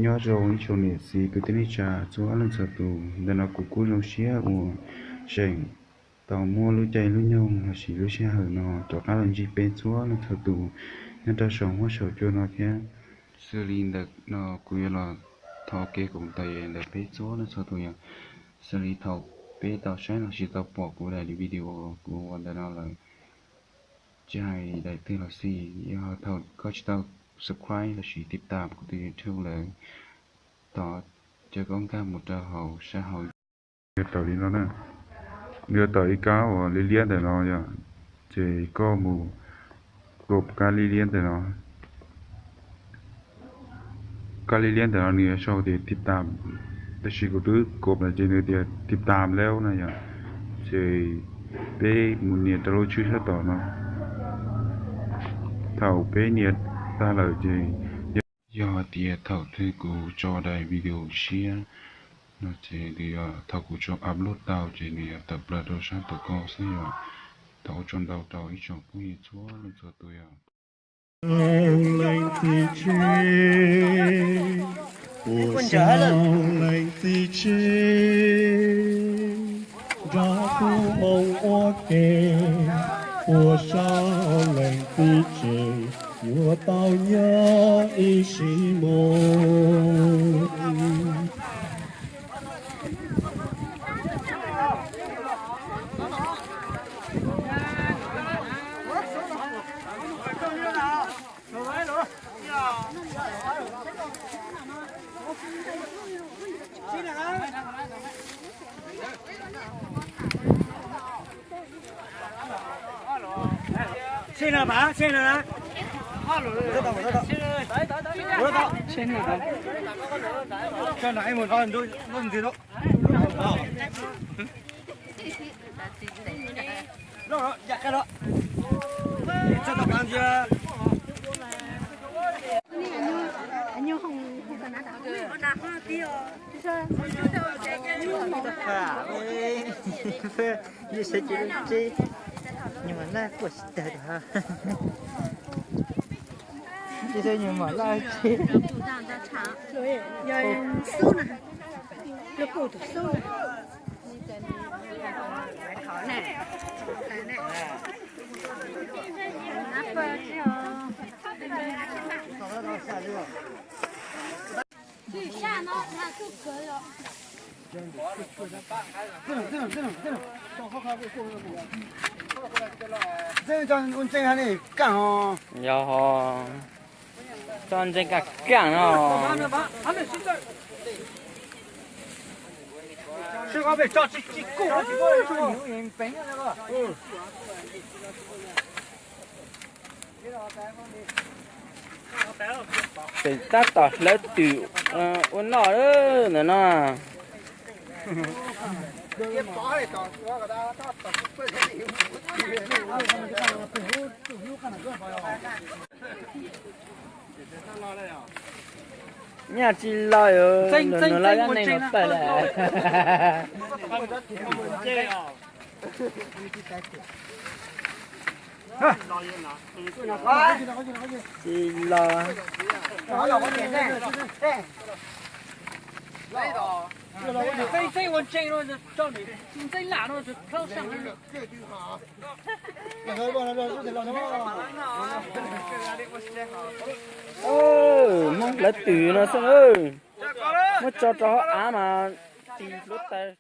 Nyob zoo ib tsoom niam txiv kwv tij neej tsa txhua leej txhua tus, ntawm no kuv kuj zoo siab uas tseem tau muaj lub caij lub nyoog lossis lub sij hawm no rov qab los ntsib peb txhua leej txhua tus nyob rau saum huab saum cua no thiab. Xws li ntawm no kuv yuav los thov kev koom ntawm peb txhua leej txhua tus yom. Xws li thaum peb tau saib lossis tau pom kuv daim video kuv ua ntawm no lawm, tsis hais daim twg los xij, yog thaum koj tsis tau subscribe lossis tiv tam kuv tus YouTube lawm, thov caw koj nkag mus rau hauv sab hauv. Yuav tawm li no na, yuav tawm ib kab uas liab liab ntawm no yom, ces koj mus kov kab liab liab ntawm no. Kab liab liab ntawm no nws yuav sau tias tiv tam, tab sis kuv twb kov lawm ces nws tias tiv tam lawm na yom. Ces peb mus nias rau lub tswb sab tom no. Thaum peb nias tag lawm ces yog hais tias thaum twg kuv tso daim video tshiab no ces nws yog thaum kuv tso upload tau ces nws yog tawm plaws rau sab tom koj xwb yom. Thov ua tsaug ntau rau ib tsoom phooj ywg txhua leej txhua tus yom. Leej txiv tseg, puas sau leej txiv tseg, nrog kuv mus ua ke, puas sau leej txiv tseg, yuav tau nyob ib sim mus. Ib sab ces lub tsev, nyuag mom laj quaj tsis tag, ib sab nyuag mom laj tsev, lub qub tus xub. Yog ho, tso ntseeg kam kam no. Pem tab tom hlawv twm ua noj ntawm no. Nyaj tsis los, nws los yog neeg los tawm lawm. Tsis los. Muab hlawv twm no xwb, muab tso rau hauv av mas tis hluav taws.